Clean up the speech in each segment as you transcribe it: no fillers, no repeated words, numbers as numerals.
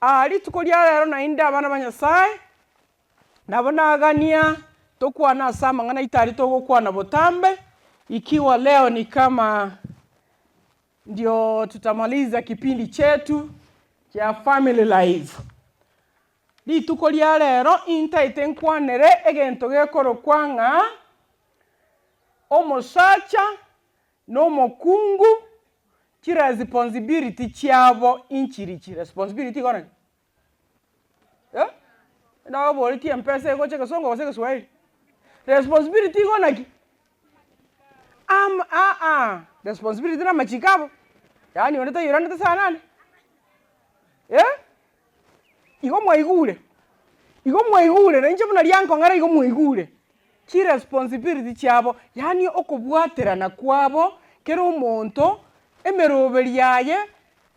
Aa rituko ria rero naende abana ba Nyasae, nabo nagania tokwane ase amang'ana aito aria togokwana botambe, ikiwa leo ni kama ndio tutamaliza kipindi chetu kia family life. Rituko ria rero intaete nkwanere egento gekorokwa ng'a omosacha na omokungu Chiresponsibility chiabo inchirichi, responsibility igo naki? Eh? Nababoretie mpesa egocha egesongo gose egeswahili? Responsibility igo naki? Ama aa, responsibility na amachiko abo, yaani onde taiyo oranete sana ande, eh? Igo mwaigure, igo mwaigure na inche buna riankong'era igo mwaigure, chiresponsibility chiabo, yaani okobwaterana kwabo kera omonto, emeroberi yaye,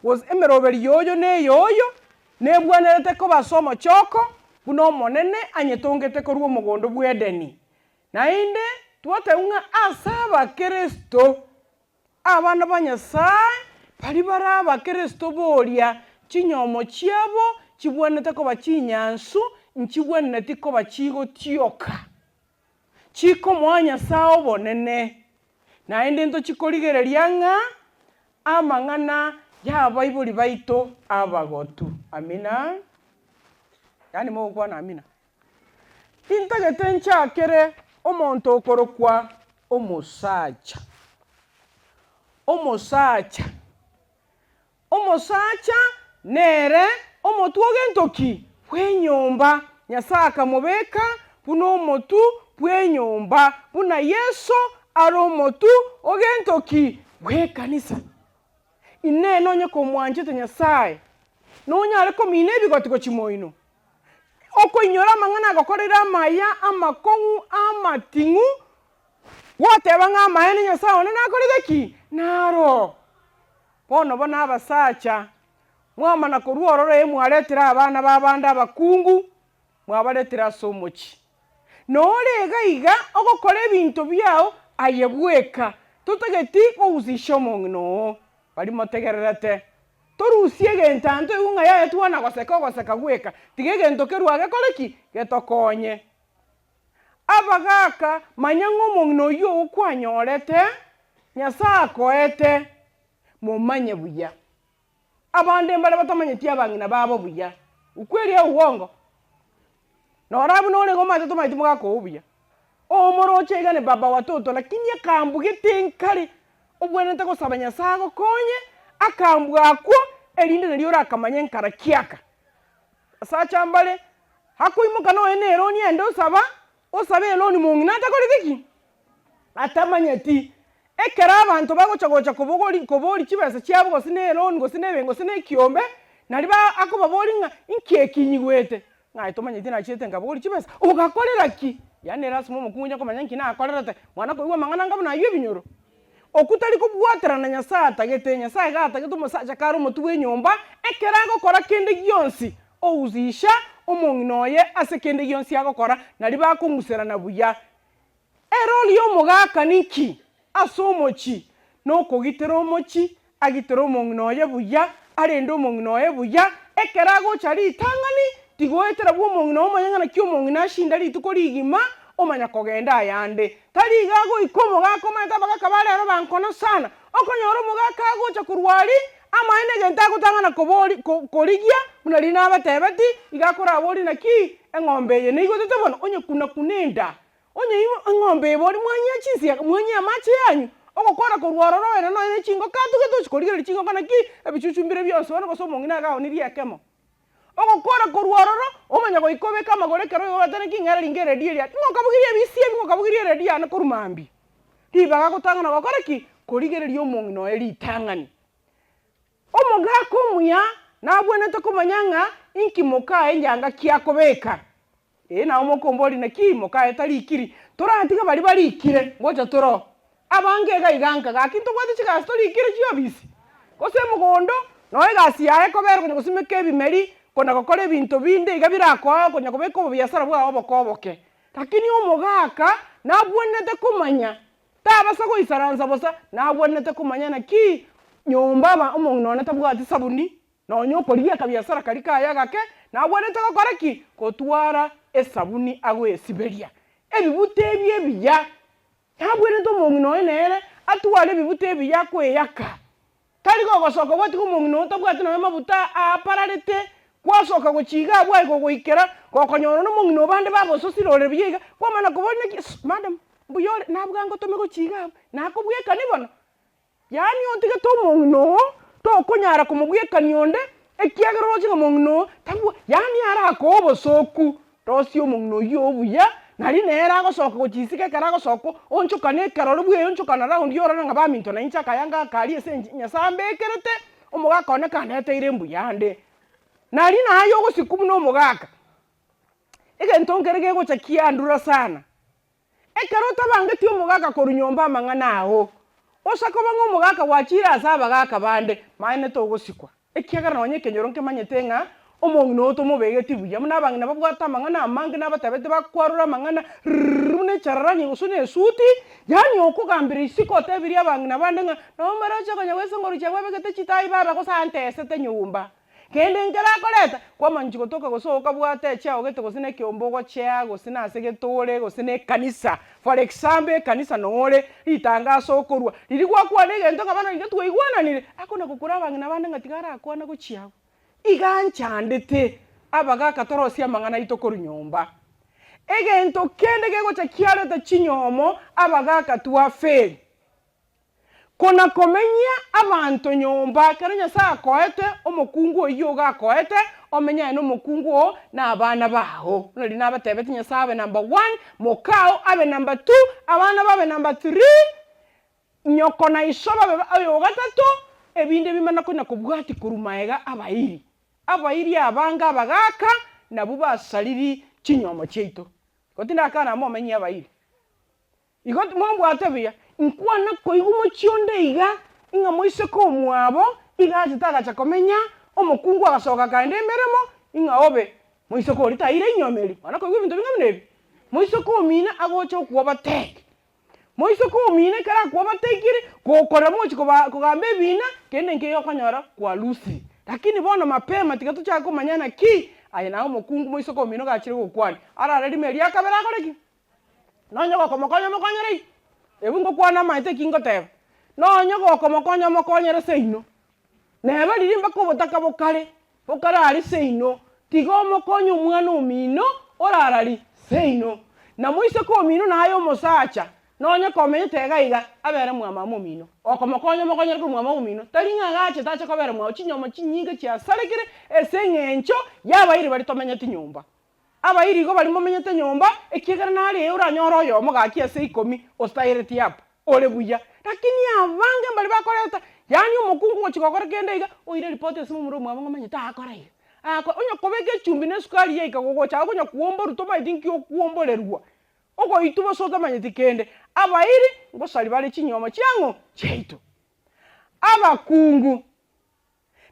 gose emeroberi ya oyo na eya oyo, nebwenerete koba ase omochoko, buna Omonene anyetongete korwa omogondo bw'Edeni. Naende twatebwa ng'a ase abakristo, Abana ba Nyasae baria bare Abakristo boria chinyomo chiabo chibwenerete koba chinyansu, nchibwenereti koba chigotioka, chikomoa Nyasae obonene. Naende ntochikorigereria ng'a amang'ana y'abaibori baito abagotu. Amina. Yaani mogokwana amina. Intagete nchakere omonto okorokwa omosacha. Omosacha. Omosacha nere omotwe o gento ki? Bw'enyomba. Nyasae akamobeka buna omotwe bw'enyomba, buna Yeso are omotwe o gento ki? Bw'ekanisa. Inee nonye komwanchete Nyasae, nonyare komina ebigoti gochia moino? Okoinyora amang'ana agokoreire amaya, amakong'u, amating'u, gwateba ng'a amaene Nyasae one nakorete ki? Naro. Bono bono abasacha, mwamana korwa ororo ee mwaretire abana b'abande abakungu, mwabaretire ase omochie. Nore iga iga ogokora ebinto biao aye bweka, totageti gohusisha omong'ina oo. Baria motegererete, torusie egento anto oigwe ng'a yaya twana goseka ogoseka gweka, tiga egento kerwe agekore ki? Getokonye. Abagaka, manya ng'a omong'ina oyio oo kwanyorete, Nyasae akoete, momanye buya. Abande mbare batamanyeti abang'ina babo buya. Ukweli au uongo? Nora abwo nore igo omanyete tomanyeti mogaka oo buya. Omoroche iga ne baba watoto lakini akambugete nkare obwenerete gosaba Nyasae agokonye akambua akwo erinde nario orakamanye nkara ki aka. Abasacha mbare akoimoka nonya ne eroni ende osaba, osabe eroni mong'ina atakoreti ki? Atamanyeti. Ekero abanto bagocha gocha kobogori kobori chibesa chiabo gose ne eloni gose ne ebenki gose ne ekiombe, naria ba akobabori ng'a inki eki nyigwete? Ng'a aye tomanyeti nachiete nkabogori chibesa, ogakorera ki? Yaani erasima omokungu onye komanya nki nakorerete, mwana koigwa amang'ana anga buna aywo ebinyoro. Okwo tari kobwaterana Nyasaye atagete, Nyasaye iga atagete omosacha kare omotwe bw'enyomba, ekero agokora kende gionsi, ohusisha omong'ina oye ase kende gionsi agokora, naria bakong'userana buya. Erori y'omogaka ninki ase omochie? Nokogitera omochie, agitere omong'ina oye buya, arende omong'ina oye buya, ekero agocha ritang'ani, tigoetera bw'omong'ina omanye ng'a naki omong'ina ashinda rituko rigima, omanya kogenda ayande. Tari iga agoika omogaka omanyete abagaka ba rero bankona sana, okonyora omogaka agocha korwa aria, amaene egento agotang'ana kobori ko korigia, buna riria nabatebeti, iga akoraborie naki eng'ombe eye neigotete bono, onye kuna kuna enda. Onye inwe eng'ombe eye boria mwanyia chinsiaga, mwanyia amache yanyu, ogokora korwa ororo oyono nonya ne chingoko atugete ochia korigereria chingoko naki ebichuchu mbire bionsi bono gose omong'ina iga aonirie ekemo. Ogokora korwa ororo, omanya goika obeke amagoro ekero oyogote naki ng'era ringa eredio eria, ng'o okabugirie ebisi ebi ng'o okabugirie eredio yane korwa mambia. Ribaga gotang'ana gokora ki? Korigereria omong'ina oye ritang'ani. Omogaka omuya nabwenerete komanya ng'a inki mokaye enchanga ki akobeka. Ee, nao mokomboria, Naki mokaye tarikiri? Toratiga baria barikire, ngocha toro abange iga iga nka. Gaki ntobwate chigasi torikire chiobisi, gose mogondo, noe egasi yaye ekobera konya gosimeka ebimeri, kona gokora ebinto binde iga birakoe konya kobeka obobiasara bwao oboke oboke. Lakini omogaka nabwenerete komanya, tabasa goisaransa bosa, nabwenerete komanya naki nyomba aba omong'ina one tabwati sabuni. Nonya okorigia akabiasara karia kaye agake, nagwenerete gokora ki? Gotwara esabuni agoesiberia ebibuto ebi ebiya. Nagwenerete omong'ina oye nere atware ebibuto ebiya akoeyaka. Tari gogosoka gwatiga omong'ina oo otabwati nonya amabuta aapararete, gwasoka gochia iga abwo aye gogoikera, gokonyora nomong'ina oo bande babososire ore buya iga, kwamana koboria naki ss madam, mbuya ore? Nabwango ntome gochia iga abwo, nakobwekani bono. Yaani otigete omong'ina oo, tokonyara komobwekania onde, ekiagera oroche ng'a omong'ina oo tabwa yaani arakoe obosoku, rosia omong'ina oyio oo buya, nari nere agosoka gochia isiko ekero agosoka oonchokane ekerore bweonchokana round orore ng'a baminto nainche akayanga aka aria ase enche Nyasaye ambekerete, omogaka one kandeteire mbuyande. Nari naye ogosikwa buna omogaka, egento nkere kegocha kiandura sana. Ekero otabangeti omogaka korwa nyomba amang'ana ao, osa koba ng'a omogaka gwachiire ase abagaka bande, maene togosikwa, ekiagera nonya ekenyoro nkemanyete ng'a omong'ina oo tomobegeti buya. Buna abang'ina babwate amang'ana amange nabatebete bakwarora amang'ana rrrr buna echararani gose na esuti, yaani okogambera isiko otebirie abang'ina bande ng'a nabo moroche konya gwesongoruchia bwabegete chitai baba gose antesete nyomba. Kende nkere akoreta, kwamanchi gotoka gose okabwata echiao gete gose na ekeombe ogochea gose na ase gete ore gose na ekanisa. For example ekanisa nore ritangaso okorwa, riria gwakwana egento ng'a bono iga twaigwananire, akona gokura abang'ina bande ng'a tiga arakwana gochia abwo. Iga nchandete, abagaka torosie amang'ana aito korwa nyomba. Egento kende gegocha kiareta chinyomo, abagaka twafeli. Kona komenyia abanto nyomba, ekero Nyasae akoete omokungu oyio iga akoete, omenye aye nomokungu oo na abana bao. Buna riria nabatebetie Nyasae abe number one, mokao abe number two, abana babe number three, nyoko na iso babe oyo ogatato, ebinde bimana konya kobwatia korwa maega abairi. Abairi abange abagaka nabwo basariri chinyomo chiaito. Igo tindakana momenyie abairi. Igo mombwate buya, inkwana koigwa mochie onde iga, ng'a moiseke omwabo iga achete agacha komenya, omokungu agasoka akaenda emeremo, ing'a obe moiseke oria taira inyomeri, mwana koigwa ebinto bing'a buna ebi. Moiseke omino agocha okwobateki, moiseke omino ekero akwobatekire, gokora mochi koba kogamba ebina, kende nkeiyo okonyora kwalusiri. Lakini bono mapema tiga tochake komanya naki, aye naye omokungu moiseke omino gachire gokwania, arare rimo eria akabere akore ki? Nonye gokomokonya omokonyere i? Ebu ngokwana amaete eki ngoteba, nonye gokomokonya omokonyere seino, neba riria mpaka obotaka bokare, bokare aria seino, tiga omokonye omwana omino orararie seino. Na moiseke omino naye omosacha, nonye komenyete iga iga, abere mwa mama omino, okomokonya omokonyere korwa mwa mama omino, tari ng'a agachete ache kobera mwao chinyomo chinyinge chiasarekire ase eng'encho y'abairi baria tomenyeti nyomba. Abairi igo baria momenyete nyomba, ekiagera nare eye oranyore oyomo gaki ase ikomi ostaireti up, ore buya. Lakini abange mbari bakoreta, yaani omokungu gochia gokora kende iga, oire ripoti ase momura omwabo ng'a omanyete akora iga, akora, onye kobeka echumbi na esukari yaika gogocha okonya kuomborwa tomaeti nki okwomborerwa, ogoitwa bosa otamanyeti kende. Abairi ngosari bare chinyoma chiang'o? Chiaito. Abakungu.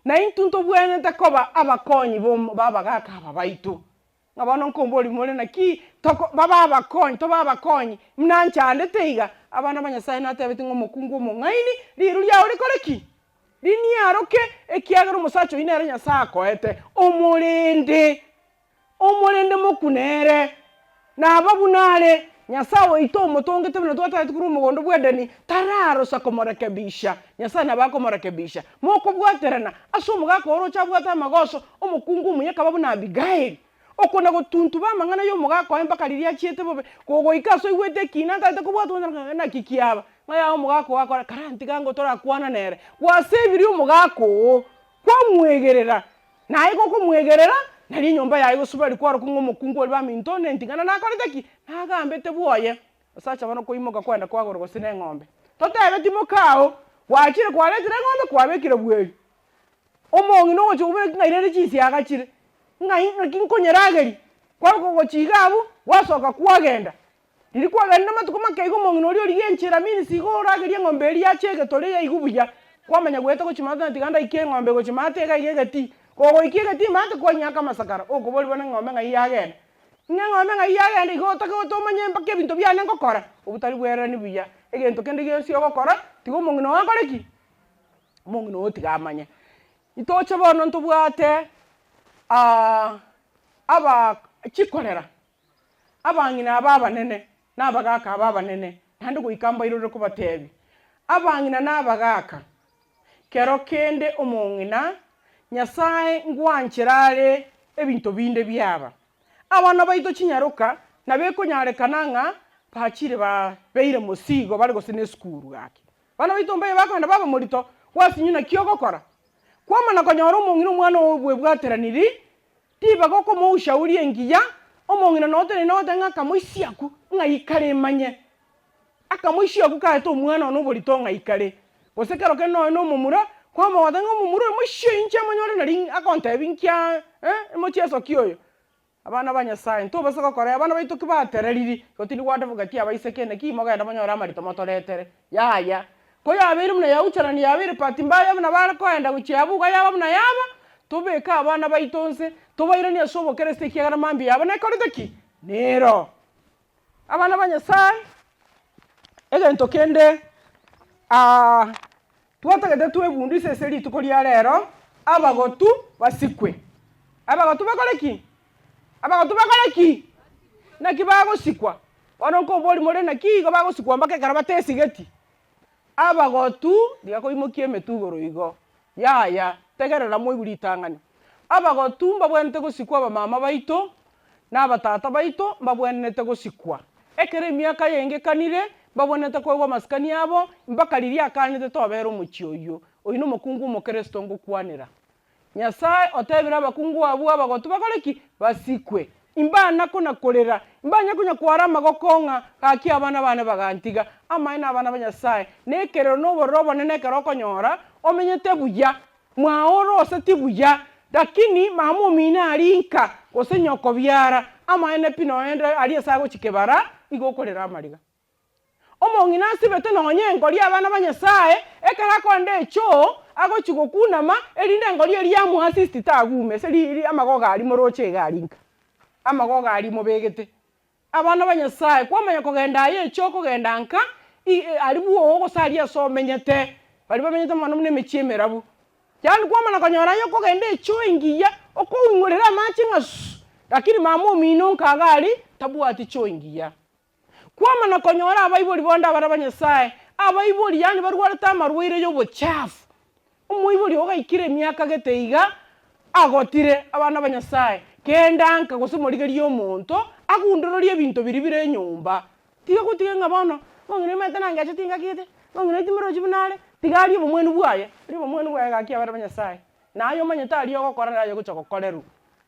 Na intwe ntobwenerete koba abakonyi b'abagaaka aba baito. Ng'a bono nkomboria more naki toko babe abakonyi, tobe abakonyi, buna nchandete iga, abana ba Nyasae natebeti ng'a omokungu omong'aini, riru riao rikore ki? Riniaroke, ekiagera omosacha oyio nere Nyasae akoete, omorende. Omorende mokune ere, naba buna are, Nyasae oito omotongete buna twatagete korwa omogondo bw'Edeni, tararosa komorekebisha. Nyasae nabo akomorekebisha. Mokobwaterana ase omogaka oroche abwate amagoso, omokungu omuya akaba buna Abigaili, okona gotuntuba amang'ana y'omogaka oye mpaka riria achiete bobe, kogoika ase oigwete ekina atagete kobwatwa onyore ng'a naki kiaba, ng'a yaye omogaka oo akore, karantiga ango torakwana nere. Gwasebirie omogaka oo, kwamwegerera. Naye gokomwegerera, nario enyomba yaye egosubera rikwarokwa ng'a omokungu oria baminto nenting'ana nakorete ki? Nagambete bwoye. Osacha bono koimoka kwenda kwagora gose na eng'ombe. Totebeti mokao, gwachire kwaretire eng'ombe kwabekire bweri. Omong'ina ogochia kobeka ng'ai rende chinsiaga chire, ng'ai naki nkonyerageria, kwabeka gochia iga abwo, gwasoka kwagenda. Riria kwagenire amatuko make iga omong'ina oria origia enchera means igo oragerie eng'ombe eria yache egetore yaigwa buya, kwamanya goeta gochia maate ng'a tiga ndaike eng'ombe gochia maate iga iga egetii. Kogoikia egetii maate kwanyaka amasakara, okoboria bono eng'ombe ng'ai yagenda. Ng'a eng'ombe ng'ai yagenda igo otake goeta omanye mpaka ebinto biane ngokora, obwo tari bwererani buya. Egento kende gionsi ogokora, tiga omong'ina oo akore ki? Omong'ina oo tiga amanye. Itoche bono ntobwate aba chikorera, abang'ina aba abanene na abagaka aba abanene, naende goika mbairorere kobatebia, abang'ina na abagaka, kero kende omong'ina, Nyasae ngwanchera are ebinto binde biaba. Abana baito chinyaroka nabo ekonyarekana ng'a bachire babeire mosigo bare gose nesukuru gaki. Abana baito mbaye bakogenda baba morito, gwasinywa naki ogokora? Kwamana konyora omong'ina omwana oo bwebwateraniri, ribaga okomoa ushauri engiya, omong'ina noo oteneine ogoteba ng'a akamoisia akwo ng'ai kare emanye. Akamoisia okwo kaete omwana one oborito ng'ai kare. Gose kero kende nonya na omomura, kwamanya goteba ng'a omomura oyo moisia oyo inche amonyore nari agontebia inki aa emochieso ki oyo. Abana ba Nyasae, ntobasa gokora abana baito ki batereriri, igo tindi gwadvocatia abaiseke naki mogende monyore amarito motoretere. Yaya. Ko yabeire buna yauchanani yabeire bahati mbaya buna bare koenda gochia abwo iga yaba buna yaba, tobeke abana baito nse, tobairanie ase obokeresito ekiagera mambia yabo nekorete ki? Nero. Abana ba Nyasae, egento kende twatagete twebundise ase rituko ria rero, abagotu basikwe. Abagotu bakore ki? Abagotu bakore ki? Naki bagosikwa? Bono nkoboria more naki igo bagosikwa mpaka ekero batesigeti? Abagotu tiga koimokia emetwe igoro igo, yaya, tegerera moigwe ritang'ani. Abagotu mbabwenerete gosikwa abamama baito, na abatata baito mbabwenerete gosikwa. Ekero emiaka yengekanire, mbabwenerete koegwa amasikani abo, mpaka riria akanete tobera omochie oyio. Oyio nomokungu omokeresito ngokwanera. Nyasae otebire abakungu abwo abagotu bakore ki? Basikwe. Imbana kona korera, imbanye konya kwara amagoko ng'a gaki abana bane bagantiga. Amaene abana ba Nyasae, na ekerero na obororo obonene ekero okonyora omenyete buya, mwao oroseti buya, lakini mama omino aria inka gose nyoko biara, amaene pi noende aria ase agochia kebara, igo okorera amariga. Omong'ina asibete nonya engori abana ba Nyasae, ekero akoenda echoo, agochia gokunama, erinde engori eria yamoassist tagume ase ri amagogo aria moroche iga aria inka. Amagogo aria mobegete. Abana ba Nyasae, kwamanya kogenda aye echoo okogenda nka, i aria bwogo gose aria ase omenyete, baria bamenyete mono buna emechie emerabu. Yaani kwamanya konyora aye okogenda echoo engiya, okoing'orera amache ng'a susu, lakini mama omino nka iga aria, tabwati choo engiya. Kwamana konyora abaibori bonde abana ba Nyasae, abaibori yaani barwarete amarwaire y'obochafu. Omoibori oo gaikire emiaka gete iga, agotire abana ba Nyasae, genda nka gose morigerie omonto, agundororie ebinto biria bire enyomba. Tiga gotiga ng'a bono, omong'ina omanyete nangechete engaki gete, omong'ina oyo timorochi buna are, tiga arie obomwenu bwaye, arie obomwenu bwaye gaki abana ba Nyasae. Naye omanyete aria ogokora naye ogocha gokorerwa.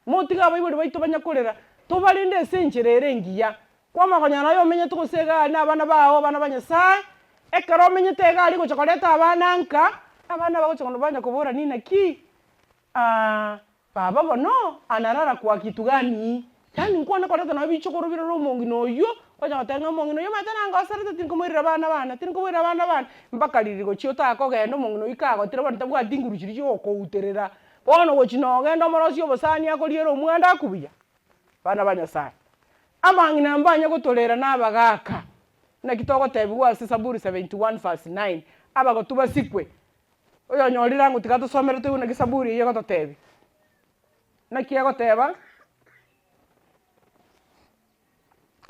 Motige abaibori baito banya korera, tobarende ase enchera ere engiya. Kwamanya konyora naye omenyete gose iga aria na abana bao, abana ba Nyasae, ekero omenyete iga aria gocha koreta abana nka, abana bagocha banya koborania naki baba bono analala kwa kitu gani? Yaani nkwane koreta nonye bichokoro birore omong'ina oyio, onya goteba ng'a omong'ina oyio omanyete nangoserete tinkomoirera abana bane, tinkomoirera abana bane, mpaka riria gochia otakogenda omong'ina oyio kagotire bono tabwati nguru chiria chiogokouterera, bono gochia nogenda omorosie obosani akoriere omwando akubuya, abana ba Nyasaye. Abang'ina mbanye gotorera na abagaka, naki togotebiwa ase Zaburi 71 verse 9, abagotu basikwe, oyonyorire ang'o tiga atosomere toigwe naki Zaburi eyio egototebia. Naki egoteba,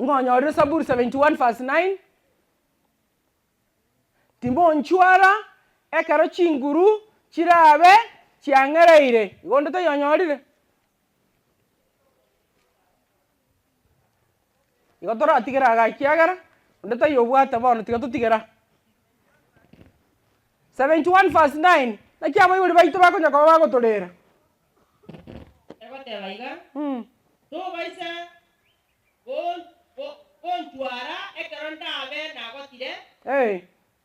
ng'a onyorire Zaburi 71 verse 9, Timonchwara ekero chinguru chirabe chiang'ereire. Igo onde taiyo onyorire? Igo toratigere igaa ekiagera, onde taiyo obwate bono tiga totigere aa. 71 verse 9, naki abaibori baito bakonya koba bagotorera. Egoteba iga, Tobaisa gontwara ekero ndabe nagotire,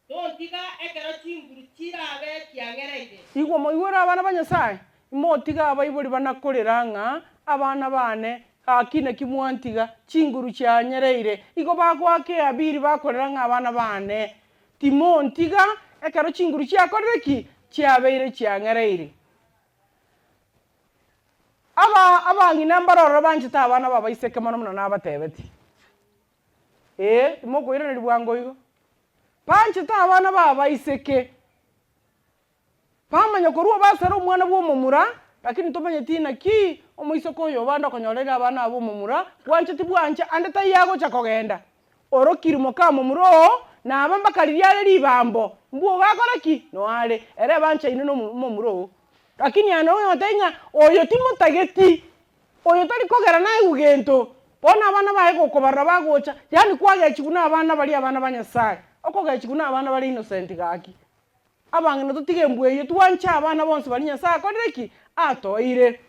tontiga ekero chinguru chirabe chiang'ereire. Igwa moigwere abana ba Nyasae, imotiga abaibori banakorera ng'a abana bane, gaki naki mwantiga, chinguru chianyereire. Igo bagoaka eabiri bakorera ng'a abana bane, Timontiga ekero chinguru chiakorire ki? Chiabeire chiang'ereire. Aba abang'ina mbare ororo banchete abana b'abaiseke mono buna nabatebetie. Ee, timokoiraneria bwango igo. Banchete abana b'abaiseke. Bamanya korwa obasare omwana bw'omomura, lakini tomanyeti naki omoiseke oyo obande okonyorera abana aba omomura, bwanche tibwancha, ande taiyo agocha kogenda. Orokiri moka momura oo, naba mpaka riria are ribambo, mbwogo akore ki? Noare. Ere ebanchaine nomomura oo. Lakini aye nabo ogoteba ng'a oyo timotageti, oyo tari kogera naigwe gento, bono abana baye gokobarora bagocha, yaani kwagechigwa na abana baria abana ba Nyasaye, okogechigwa na abana bare innocent gaki. Abang'ina totige embwa eyio twanche abana bonsi baria Nyasaye akorire ki? Atoeire.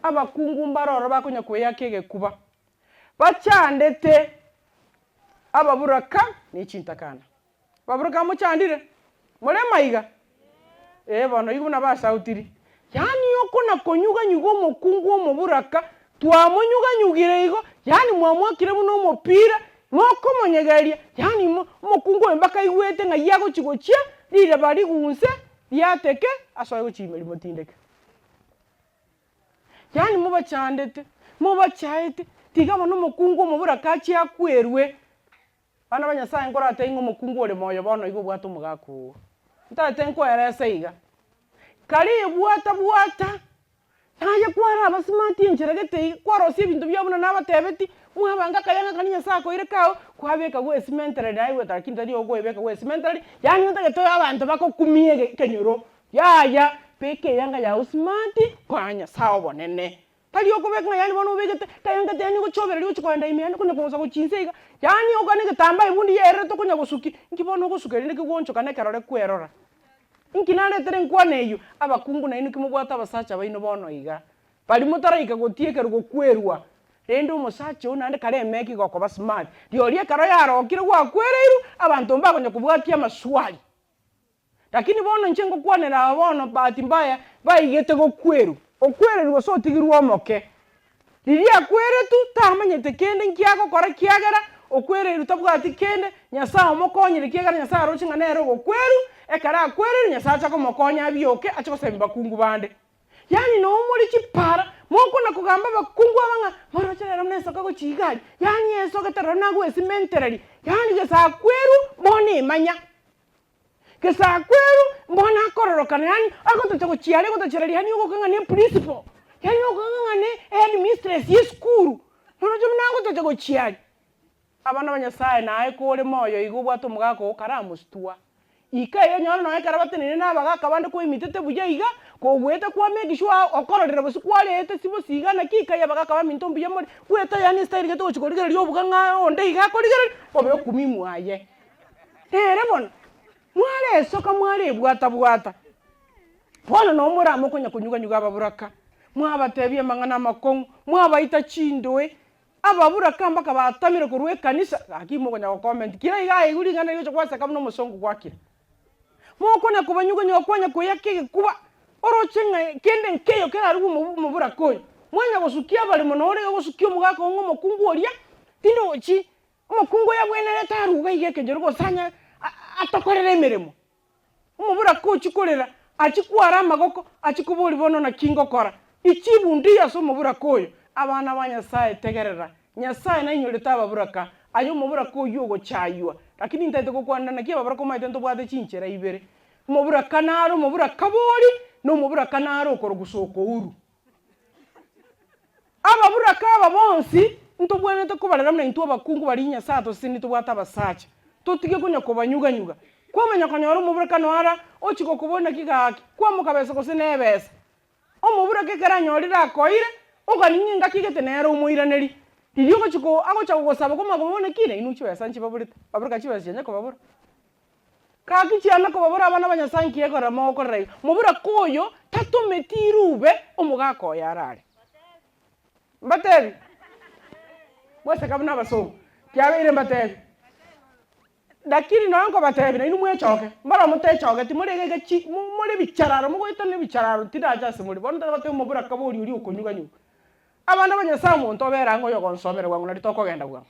Abakungu mbare ororo bakonya kweyaka egekuba, bachandete ababuraka ne chintakana. Ababuraka mochandire? More maiga? Ee bono igo buna basautiri. Yaani okona konyuganyuga omokungu omoburaka, twamonyuganyugire igo, yaani mwamwakire buna omopira, mokomonyegeria, yaani mo omokungu oyo mpaka aigwete ng'ai agochi gochia, riraba rigunse, riateke, asoe gochia ime rimotindeke. Yaani mobachandete, mobachaete, tiga bono omokungu omoburaka achie akwerwe. Abana ba Nyasaye nkoratebie ng'a omokungu ore moyo bono iga obwate omogaka oo. Ntagete nkoerese iga, kare bwata bwata, naye kwaraba smart enchera gete iga, kwarosia ebinto biao buna nabatebetie, mwabanga akayanga karia Nyasaye akoire kao, kwabeka gwesimentereri naye gwetara lakini tari okoebeka gwesimentereri, yaani otagete abanto bagokumie ege ekenyoro, yaya, beka eyanga yao smart, koa Nyasaye obonene. Tari okobeka ng'a yaani bono obegete kayanga yaani ogochobereria gochia kogenda ime yaani okonya kong'usa gochia inse iga, yaani okane egetambaa ebundi yaererete okonya gosukia, inki bono ogosuka erinde kegoonchoka na ekerore kwerora. Inki naretere enkwana eyio? Abakungu nainwe ki mobwate abasacha baino bono iga, baria motaraika gotiekerwa gokwerwa, rende omosacha oo naende kare emeki gokoba smart, rirorio ekero yarokire gwakwereirwe, abanto mbakonya kobwatia amaswali. Lakini bono inche ngokwanera aba bono bahati mbaya baigete gokwerwa, okwererwa gose otigirwe omoke. Riria akweretwe tamanyete kende nki agokora kiagera okwereirwe tabwati kende, Nyasae omokonyire kiagera Nyasae aroche ng'a nere ogokwerwa, ekero akwereirwe Nyasae acha komokonya abioke ache gosemia bakungu bande. Yaani noo more chipara, mokona kogamba abakungu aba ng'a moroche rero buna esoka gochia iga aria, yaani esogete rero nagwesimentereria, yaani gese akwerwe bono emanya. Gesakweru mbono akororokana, yaani agotocha gochia aria gotochereria yaani ogoka ng'a ne principal, yaani ogoka ng'a ne headmistress ye esukuru, noroche buna agotocha gochia aria. Abana ba Nyasaye naye kore moyo iga obwate omogaka oo karamostua. Ika eyo onyore nonye ekero bateneine na abagaka bande koimitete buya iga, kogoeta kwa make sure okororera gose kwarete si bosi iga naki ika abagaka baminto mbuya more, bwete yaani estyle gete ogochi korigereria obuga ng'a onde iga akorigereria, obe okumia mwaye. Ere bono, mwaresoka mwarebwata-bwata, bono nabo morame okonya konyuga-nyuga ababuraka, mwabatebia amang'ana amakong'u, mwabaita chindoe, ababuraka mpaka batamire korwa ekanisa, gaki mokonya gocomment kira iga aigwe ring'ana rigocha gwaseka buna omosongo gwakire. Mokonya kobanyuga-nyuga kwanya koyaka egekuba, oroche ng'a kende nkeiyo kerarue omo omoburaka oyo, mwanya gosukia abaremo nore iga ogosukia omogaka oo ng'a omokungu oria, tindochi. Omokungu oyo abwenerete aruge iga ekenyoro gose anya atokorere emeremo. Omoboraka ochia korera, achie kwara amagoko, achie koboria bono naki ngokora. Ichibu ndiyo ase omoboraka oyo. Abana ba Nyasae tegerera, Nyasae nainyorete ababoraka, aye omoboraka oyio ogochaywa. Lakini ntaete gokwanera naki ababoraka omanyete ntobwate chinchera ibere. Omoboraka nare omoboraka bori, na omoboraka nare okorokwa sokouru. Ababuraka aba bonsi ntobwenerete kobarera buna intwe abakungu baria Nyasae atosesenirie tobwate abasacha, totige konya kobanyuganyuga. Kwamanya konyora omoburaka noara ochia gokoboria naki gaki, kwamokabesa gose nebesa. Omoburaka ekero anyorire akoeire, ogani ng'a engaki egete nere omoiraneri. Riria ogochia ko agocha gogosaba kwamanya komoboria naki nainwe chibesa nchibaborete, ababuraka chibesa chianya kobabora. Gaki chiana kobabora abana ba Nyasae nki ekorera mogokorera iga? Moboraka oyo tatometi irube omogaka oye arare. Mbatebi, mweseka buna abasongo, kiabeire mbatebi. Lakini nonya nkobatebi nainwe mwechoke, mbaro motechogeti more iga iga chi more ebichararo mogoetana ebichararo tindacha ase more. Bono ntagotebi omoboraka boria oria okonyuganyuga. Abana ba Nyasae omonto obere ang'e oyogonsomera bwango nari tokogenda bwango.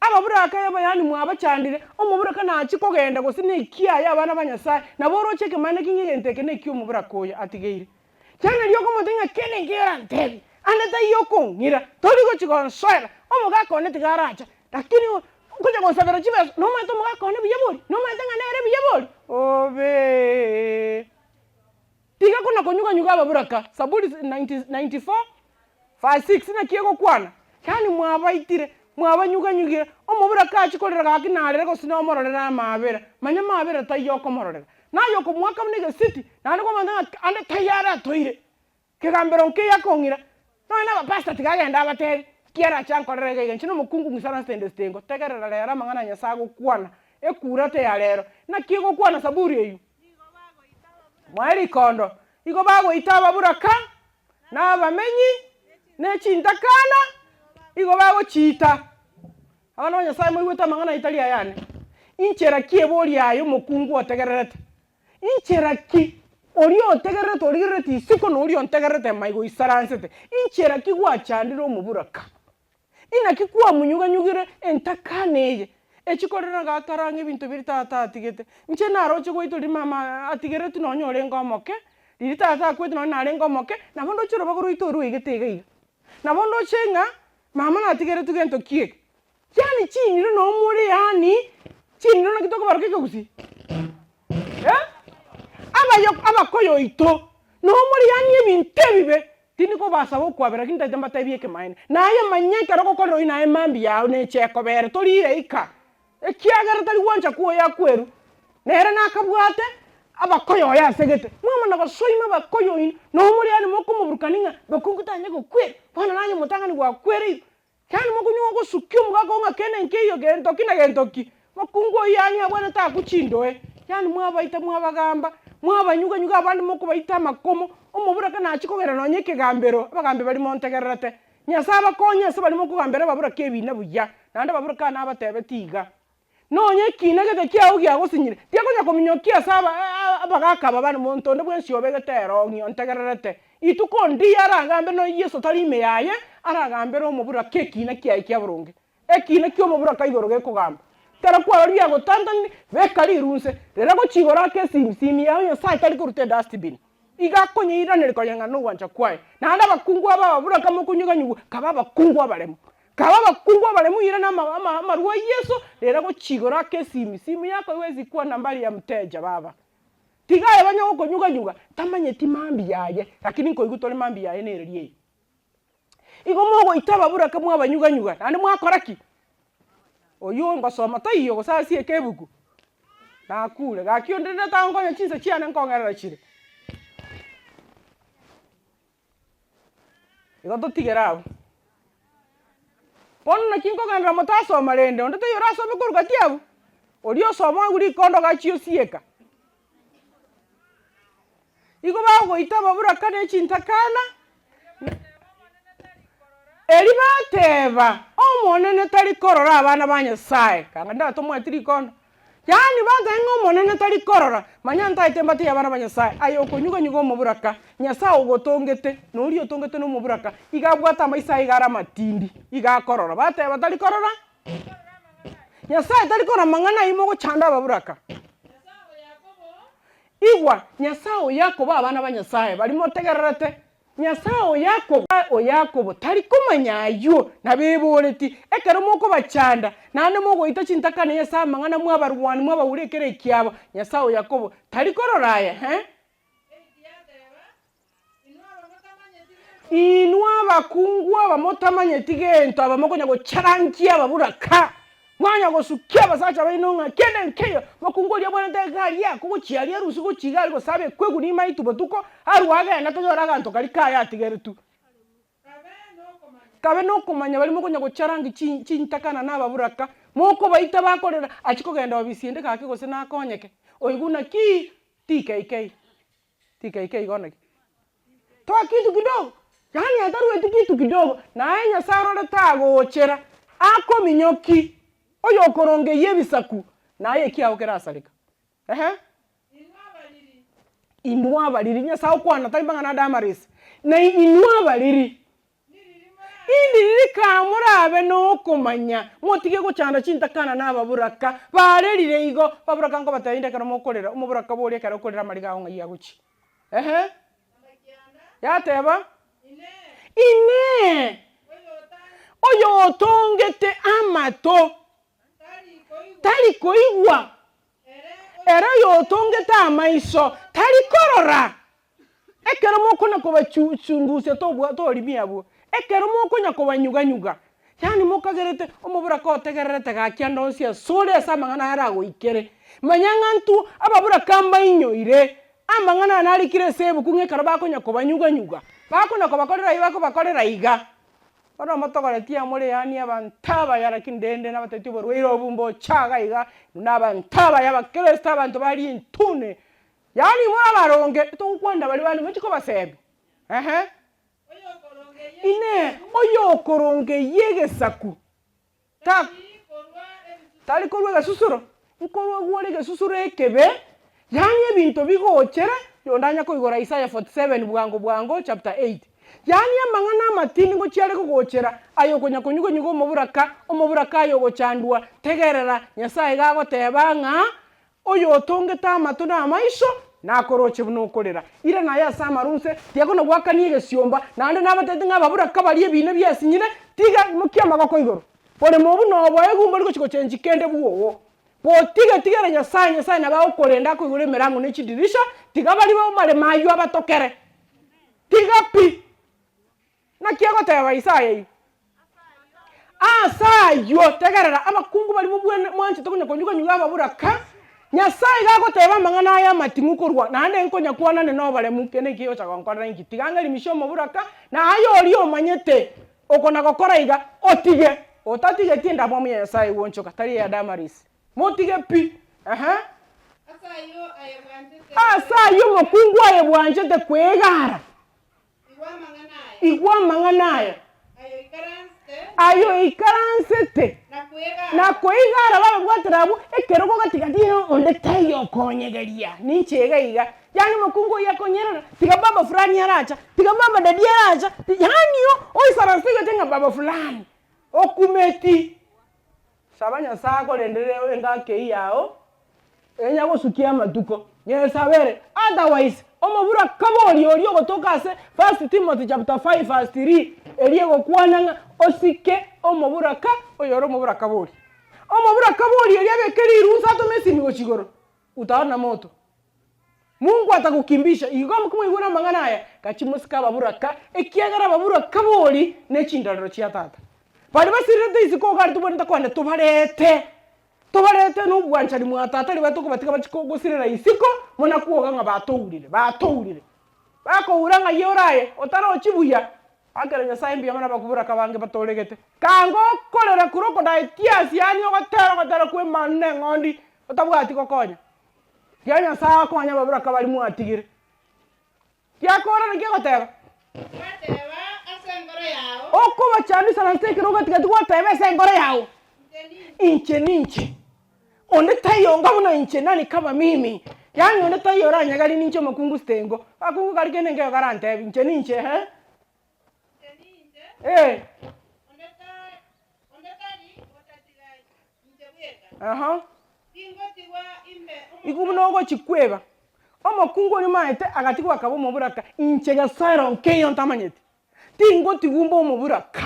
Ababuraka aba yaani mwabachandire, omoburaka nachie kogenda gose nekiaye abana ba Nyasae, nabo oroche ekemanera ki ng'a egento eke nekia omoburaka oyo atigeire. Kiagera riria okomotebia ng'a kende nkeiyo orantebie, ande taiyo okong'ira, tori gochia gonsoera, omogaka one tiga arache, lakini okonya gonsabera chibesa, nomanyete omogaka one buya bori? Nomanyete ng'a nere buya bori? Obee. Tiga kona konyuganyuga ababuraka, Saburi 94 verse 6 naki egokwana? Yaani mwabaitire, mwabanyuganyugire, omoburaka achie korera gaki narere gose nomororere amaabera, manya maabera taiyo okomororera. Naye okomoaka buna egesiti, naende kwamanya ng'a ande taiyo aratoire. Kegambero nkeiyo akong'ira, nonya na abapastor tiga agende abatebi, ki arache ankorere iga iga, inche nomokungu ng'isaransete inde sitengo, tegerera rero amang'ana a Nyasae agokwana, ekura teya rero. Naki egokwana Saburi eywo? Mwae rikondo, igo bagoita ababuraka, na abamenyi, ne chintakana, igo bagochiita. Abana ba Nyasae moigwete amang'ana ayio tari ayane. Inchera ki eboria aye omokungu otegererete? Inchera ki oria otegererete origerereti isiko na oria ontegererete maiga oisaransete? Inchera ki gwachandire omoburaka? Inaki kwamunyuganyugire entakana eye echikorera gakara ang'e ebinto biria tata atigete? Inche naroche gwaito riria mama atigeretwe nonya orenge omoke, riria tata akwete nonya narenge omoke, nabo ndoche orobago rwaito orwaigete iga iga. Nabo ndoche ng'a mama natigeretwe gento ki eke. Yaani chiniro noo more yaani chiniro naki tokobaroka ekegusii eh? Abayo abakoyo oito noo more yaani ebinto ebibe tindi kobasaba okwabera lakini ntagete mbatebie ekemaene. Naye manya ekero ogokorera oyio naye mambia yao neche ekobere torire ika ekiagera tari gwancha kwoyo akwerwe nere nakabwate abakoyo oye asegete. Mwamana gosoima abakoyo oino noo more yaani mokomoburukania ng'a bakungu tanya gokwera bono naye omotang'ani gwakwereirwe. Yaani mokonywa ogosukia omogaka oo ng'a kende nkeiyo gento ki na gento ki. Mokungu oyio yaani abwenerete akwe chindoe. Yaani mwabaita mwabagamba, mwabanyuganyuga abande mokobaita amakomo, omoburaka nachie kogenda nonya ekegambero, abagambi baria montegererete. Nyasae abakonye ase baria mokogambera ababuraka ebina buya, naende ababuraka aa nabatebetie iga. Nonya ekiina gete kiao giagosinyire, tiakonya kominyokia ase abagaaka aba bane, monto onde bwensi obegete erong'i ontegererete. Ituko ndiya aragambe nonya Yeso tari ime yaye, aragambere omoburaka ekiina kiaye kia boronge. Ekiina ki'omoburaka igoro gekogamba. Ekero kwarorire biagotantanire, beka rirunse, rera gochia igoro ake esimi, simi yao Nyasae tari koruta edustbin. Iga akonyeiraneria koreng'ana nogwancha kwaye. Naende abakungu aba ababuraka mokonyuganyugwa, kabe abakungu abaremu. Kabe abakungu abaremu ira na amarwa a Yeso, rera gochia igoro ake esimi, simu yako iwezi kuwa nambari ya mteja baba. Tiga aye banya gokonyuganyuga, tamanyeti mambia yaye, lakini nkoigwa tore mambia yaye nereri eye. Igo mogoita ababuraka mwabanyuganyuga, naende mwakora ki? Oyio ngosoma taiyo gose asieke ebuku, nakure. Gaki onde rende tagonkonya chinsa chiane nkong'erera chire. Igo totigere abwo. Bono naki nkogenderera motasoma rende, onde taiyo orasome korwa gati abwo? Oria osoma oigwe rikondo gachia osieka. Igo bagoita ababuraka ne chintakana, erio bateba, Omonene tari korora abana ba Nyasae. Kanga ndatomoeti rikondo. Yaani batebe ng'a Omonene tari korora, manya ntaete mbatige abana ba Nyasae. Aye okonyuganyuga omoburaka, Nyasae ogotongete, na oria otongete nomoburaka, iga abwate amaiso aye iga are amatindi, iga akorora. Bateba tari korora? Nyasae tari korora amang'ana ayio mogochanda ababuraka. Igwa, Nyasae o Yakobo abana ba Nyasae baria motegererete, Nyasae o Yakobo, o Yakobo tari komanya ayio, nabeboretie, ekero mokobachanda, naende mogoita chintakana ase amang'ana mwabarwania mwabaura ekero ekiabo, Nyasae o Yakobo tari korora aya, eh? Inwe abakungu aba motamanyeti gento, aba mokonya gocharankia ababuraka, mwanya gosukia abasacha baino ng'a kende nkeiyo, mokungu oria obwenerete egari yako gochia aria arusie gochia iga aria gose abekwe egunia ime aitwe botuko, arwe agende tanyore aganto karia kaye atigeretwe. Kabe nokomanya baria mokonya gocharangia chi chintakana na ababuraka, mokobaita bakorera, achie kogenda obisi ende gaki gose nakonyeke, oigwe naki TKK. TKK igo naki? Toa kitu kidogo, yaani atarueti kitu kidogo, naye Nyasaye orore tagochera, akominyoki, oyokorongeyia ebisaku, naye ekiao kerasareka. Ehe. Inwe abariri, Nyasaye okwana tari mang'ana ande amarisi, na inwe abariri. Indi rika morabe nokomanya, motige gochanda chintakana na ababuraka. Barerire igo, ababuraka nkobatebia inde ekero mokorera, omoburaka boria ekero okorera amariga ao ng'ai agochia. Ehe. Yateba, Inee! Oyotongete amato tari koigwa? Ere oyotongete amaiso tari korora? Ekero mokona kobachungusia tobwa torimia abwo, ekero mokonya kobanyuganyuga, yaani mokagerete omoboraka otegererete gaki ande onsi asore ase amang'ana aya aragoikere. Manya ng'a intwe ababoraka mbainyoire, amang'ana aya narikire ase ebuku ng'a ekero bakonya kobanyuganyuga, bakonya kobakorera ayio bakobakorera iga, Bono motogoreti amore yaani abanto abaya lakini rende nabatetie oborwaire obo mboche iga iga, buna abanto abaya abakristo abanto baria intune, yaani more abaronge togokwanera baria bande mochie kobasebia ehe. Inee! Oyokorongeyia egesaku ta tari korwa egesusuro? Nkorwa ore egesusuro ekebe, yaani ebinto bigochera, yonde anya koigora Isaiah 47 bwango bwango chapter 8. Yaani amang'ana amatindi ngochia are kogochera, aye okonya konyuga-nyuga omoburaka, omoburaka aye ogochandwa, tegerera, Nyasaye iga agoteba ng'a Oyotongete amato na amaiso, nakoroche buna okorera. Irana aye ase amarunse, tiga nogwakania egesiomba, naende nabatebetie ng'a ababuraka baria ebiina biasinyire, tiga imokia amagoko igoro. Boremo obwo noboegwa mbori gochia gochenchia kende bwogo. Botige tigera Nyasae, Nyasae nabo agokorenda akoigore emerango ne chidirisha, tiga baria amaremo ayio abatokere. Tiga pi! Naki agoteba Isaya eyio? Ase ayio, tegerera, abakungu baria mobwene mwanchete konya konyuga-nyuga ababuraka, Nyasae iga agoteba amang'ana aya amating'u korwa, naende nkonya kwanane noboremu, kende inki gegocha gonkorera inki? Tiga ng'erimishe omoburaka, na aye oria omanyete okona-gokora iga, otige. Otatigeti endamwamu ya Nyasae egwonchoka, tari eya Damaris. Motige pi. Ehe. Ase ayio omokungu aye bwanchete kwegara. Igwa amang'ana aya. Ayoikaransete na koigara bababwatera abwo ekerogo gati-gati onde taiyo okonyegeria, ninche iga iga. Yaani omokungu oyio akonyerera, tiga baba fulani aracha, tiga baba daddy aracha, yaani oisaranse oigwete ng'a baba fulani, okumeti. Saba Nyasae akorendere engaki eyio yao, enya gosukia amatuko. Nyesabere, otherwise omoburaka boria oria ogotoka ase First Timothy chapter 5 verse 3, eria egokwana ng'a osike omoburaka oyore omoburaka boria. Omoburaka boria eria abeke rirunsa atome esimi gochia igoro, utaona moto. Mungu atagokimbisha, igo mwaigure amang'ana aya, gachia mosike ababuraka, ekiagera ababuraka bori ne chindorero chia tata. Baria basirirete isiko iga aria tobwenerete kogenda tobarete, tobarete na obwanchani mwa tata ribaria tokobatiga bachie gosirera isiko, buna kwoga ng'a batourire, batourire. Bakoura ng'ai ore aye, otarochi buya, akere Nyasaye mbuya mono abakuburaka abange batoregete. Kanga okorera crocodile tears yaani ogotera ogotera kwa emanu na eng'ondi, otabwati gokonya. Tiga Nyasae akonye ababuraka baria mwatigire. Tiakora naki agoteba? Gwateba ase enkoro yao. Okobachandisa na ase ekero ogatigati gwateba ase enkoro yao, Inche ninche, onde taiyo onga buna inche, nani kama mimi? Yaani onde taiyo oranyeganie ninche omokungu sitengo. Abakungu kari kende nkeiyo karantebi, inche ninche, eeh. Inche ninche, Eh. onde ta- onde tari otatiga inche bweka. Aha. Tingotigwa imbe Igo buna ogochia kweba, omokungu oria omaete agatigwa akaba omoburaka, inche Nyasae ero nkeiyo ntamanyeti, tingotigwa mbe omoburaka,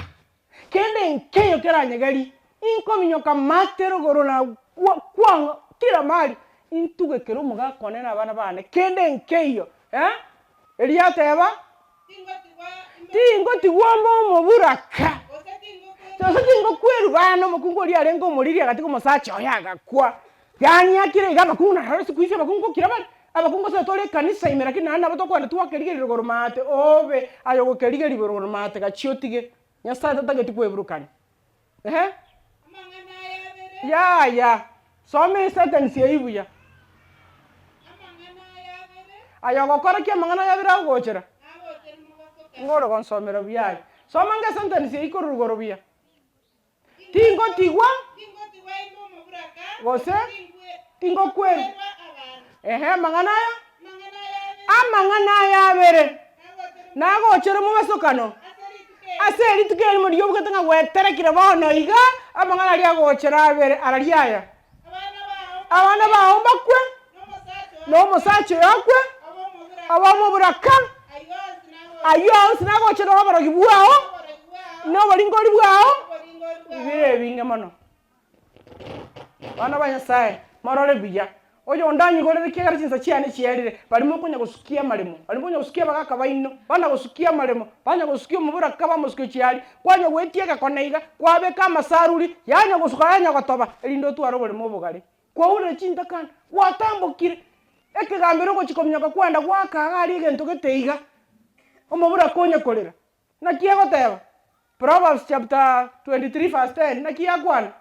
kende nkeiyo keranyegerie, inkominyoka mate rogoro na kwa kwang'a kila mahali, intuge kera omogaka one na abana bane, kende nkeiyo eh, erio ateba, Tingotigwa mbe omoburaka, gose tingokwerwa bana. Omokungu oria arenge omoriri agatiga omosacha oye agakwa. Yaani akire iga abakungu naroro siku hizi abakungu gokira bare, abakungu gose tore ekanisa ime lakini naende nabo tokogenda twakerigeria rogoro maate obe aye ogokerigeria rogoro maate gachia otige. Nyasaye tatageti kweburukania. Ehe. Yaya, soma esentence eyio buya. Aye ogokora ki amang'ana aya abere agogochera? Ng'ore gonsomera buya aye. Soma nge esentence eyio korwa igoro buya. Tingotigwa gose tingokwerwa. Ehe, amang'ana aya? Amang'ana aya abere nagochere mobasokano ase rituko erimo riria obugete ng'a gweterekire bono iga, amang'ana aria agochera abere araria aya, Abana bao mbakwe, na omosacha oyo akwe, abe omoburaka, ayio onsi nagochere oborogi bwao, na oboringori bwao, bire ebinge mono. Abana ba Nyasae, morore buya. Oyonde anyigorere ekiagera chinsa chiane chiarire, baria mokonya gosukia amaremo, baria mokonya gosukia abagaka baino, bana gosukia amaremo, banya gosukia omoboraka bamosukia chiaria, kwanya goetia egekone iga, kwabeka amasaruri, yanya gosuka yanya gotoba, erinde otware oboremo obogare. Kwaurire chintakana, gwatambokire, ekegambero ogochia kominyoka kwenda goaka iga aria egento gete iga, omoboraka onya korera. Naki egoteba? Proverbs chapter 23 verse 10, naki yakwana?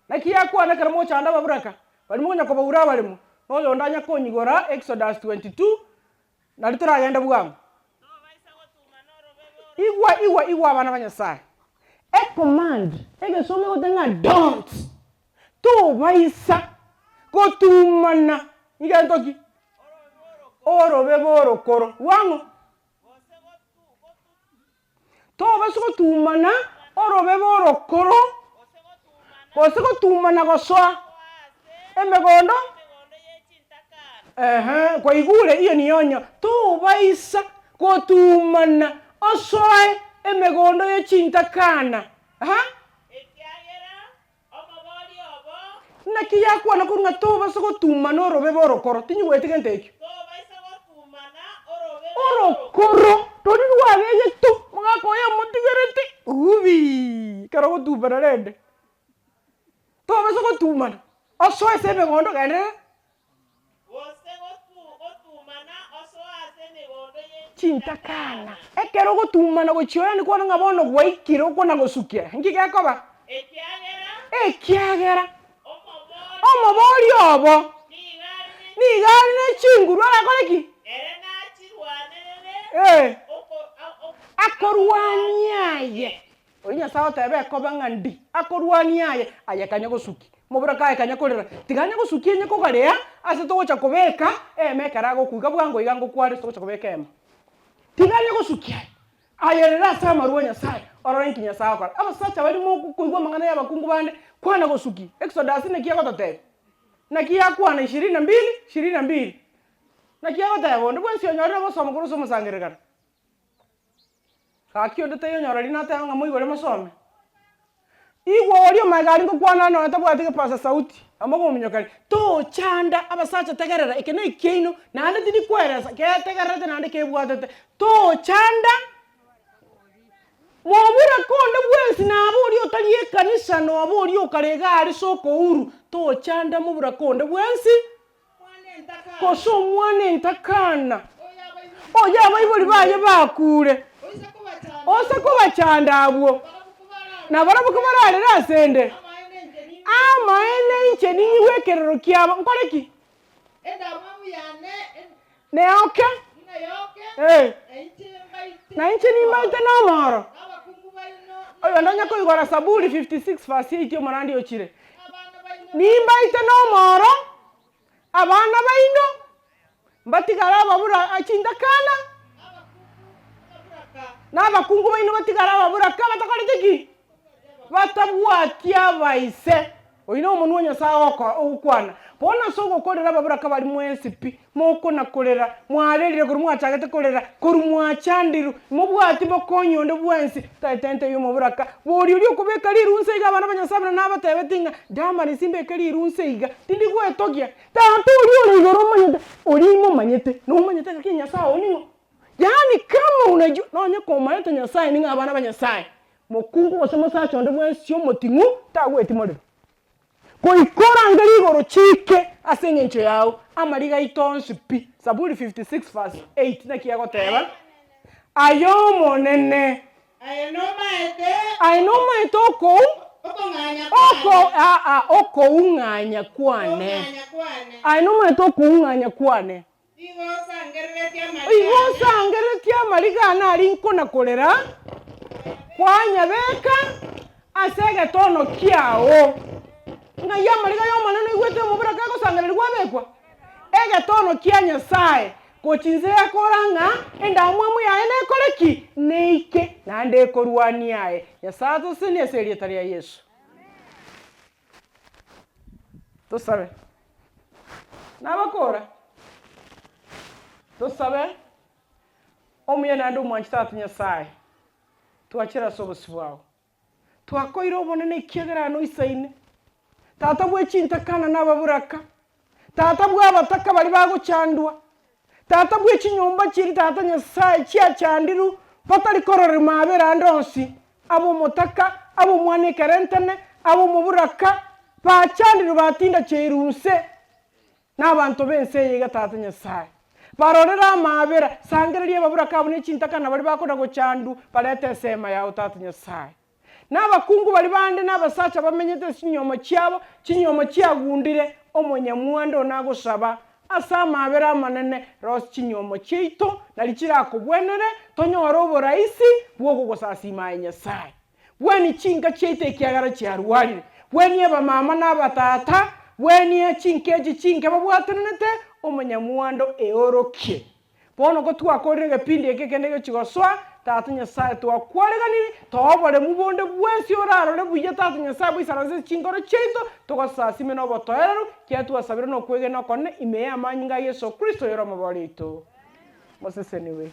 Naki yakwana ekero mochanda ababuraka, baria mokonya kobaura abaremo, na oyonde anya konyigora Exodus 22, nario toragende bwango. Igwa, igwa, igwa abana ba Nyasaye. Ecommand, egesongo egoteba ng'a don't, tobaisa gotumana ngento ki? Orobebe orokoro. Rwang'o? Tobasa gotumana orobebe orokoro, gose gotumana gosoa emegondo, ehe, kwaigure iyo nionyo, tobaisa gotumana osoe emegondo ye chintakana, aha. Naki yakwana korwa ng'a tobasa gotumana orobebe orokoro, tinyigweti gento ekio. Orokoro roria rwabegetwe, omogaka oyo amotigerete ubi, ekero ogotumana rende, tobasa gotumana, osoe ase emegondo genderera. Chintakana, ekero ogotumana gochia oyande kwana ng'a bono gwaikire okona gosukia, inki gekoba? Ekiagera omobori obo nigo are ne chinguru arakore ki? Ee, akorwanie aye. Oria Nyasae agoteba ekoba ng'a ndi, akorwanie aye, aye kanya gosukia. Moboraka aye kanya korera, tiga anya gosukia onye kogarea ase togocha kobeka eema ekero agokwa iga bwango iga ngokware ase togocha kobeka eema. Tiga anya gosukia aye, ayerere ase amarwa a Nyasae, orore nki Nyasae agokora. Abasacha baria mokoigwa amang'ana ya abakungu bande, kwana gosukia. Exodus naki egototebia? Naki yakwana ishirini na mbili, ishirini na mbili. Naki egoteba onde bwensi onyorire gosoma korwa ase omosangererekano. Gaki onde taiyo onyora riria nateba ng'a moigore mosome. Igwa oria omanyete aria ngokwana nonya tabwati gepasa sauti, amo omominyokeria, tochanda abasacha tegerera eke na ekiaino naende tindi koeresa ketegererete naende kebwatete, tochanda moburaka onde bwensi naba oria otari ekanisa noba oria okare iga aria ase okouru, tochanda moburaka onde bwensi. Gose omwana entakana, oyo abaibori baye bakuure, ose kobachanda abwo, na barabwo kobararere asende, amaene inche ninyigwe ekerero kiabo, nkore ki? Neoke, ee, na inche nimbaite nomoro. Oyonde onye koigora Saburi 56 verse 8 omorandi ochire, Nimbaite nomoro abana baino, mbatigare ababura chintakana, na abakungu baino batigare ababuraka batakoreti ki? Batabwati abaise. Oyio nomonwa o Nyasae ogokwana. Bono ase ogokorera ababuraka baria mwensi pi, mokona-korera, mwarerire korwa mwachagete korera, korwa mwachandirwe, mobwati bokonyi onde bwensi, taete ente y'omoburaka. Boria oria okobeka rirunsa iga abana ba Nyasae buna nabatebetie ng'a Damaris mbeke rirunsa iga, tindi gwetogia. Tata oria ore igoro omanyete, oria imomanyete, nomanyete ng'aki Nyasae oo ning'o? Yaani kama unajua, nonye komaete Nyasae ning'o abana ba Nyasae, Mokungu gose mosacha onde bwensi omoting'u tagweti morero. Goika orangerie igoro chiike ase engencho yao, amariga aito onsi pi. Zaburi 56 verse 8 naki egoteba, Aye Omonene, Aye nomaete aye nomaete okou okong'anya oko kwane, aa okoung'anya kwane, okong'anya kwane. aye nomaete okoung'anya kwane. Igo osangereretie amariga Igo ane. osangereretie amariga ane aria nkona-korera, kwanyabeka ase egetono kiao. Ng'ai amariga y'Omonene oigwete omoboraka agosangererigwa abekwa? Egetono kia Nyasae, gochia inse yakora ng'a endamwamu yaye nekore ki? Neike, naende ekorwania aye. Nyasae atosesenie ase erieta ria Yeso. Tosabe. Nabakora? Tosabe. Omuya naende omwanchi Tata Nyasae, twachire ase obosio bwao. Twakoire obonene ekiagera aye noisaine. Tata bwe chintakana na ababuraka. Tata bw'abataka baria bagochandwa, Tata bwe chinyomba chiria Tata Nyasae chiachandirwe batari kororerwa mabera ande onsi, abe omotaka, abe omwana ekerentene, abe omoburaka, bachandirwe batindacheirwe inse nabanto b'ense eye iga Tata Nyasae. Barorere amabera, sangereria ababuraka abwo ne chintakana baria bakona gochandwa, barete esema yao Tata Nyasae. Na abakungu baria bande na abasacha bamenyete ase chinyuomo chiabo, chinyuomo chiagundire, omonyamwando one agosaba ase amaabera amanene, rosia chinyuomo chiaito, nario chirakobwenere, tonyore oboraisi bw'okogosasiima aye Nyasae. Bwenie chinka chiaito ekiagera chiarwarire, bwenie abamama na abatata, bwenie chinka echi chinke babwatananete, omonyamwando eorokie. Bono ko twakorire egepindi eke kende gechi gosoa, Tata Nyasae, twakwareganirie, toa oboremu bonde bwensi orarore buya, Tata Nyasae, boisaranse ase chinkoro chiaito, togosasime na obotoereru, ekiagera twasabire nokwegena okonene ime y'amanyinga a Yeso Kristo oyore Omobori oito. Moseseniwe.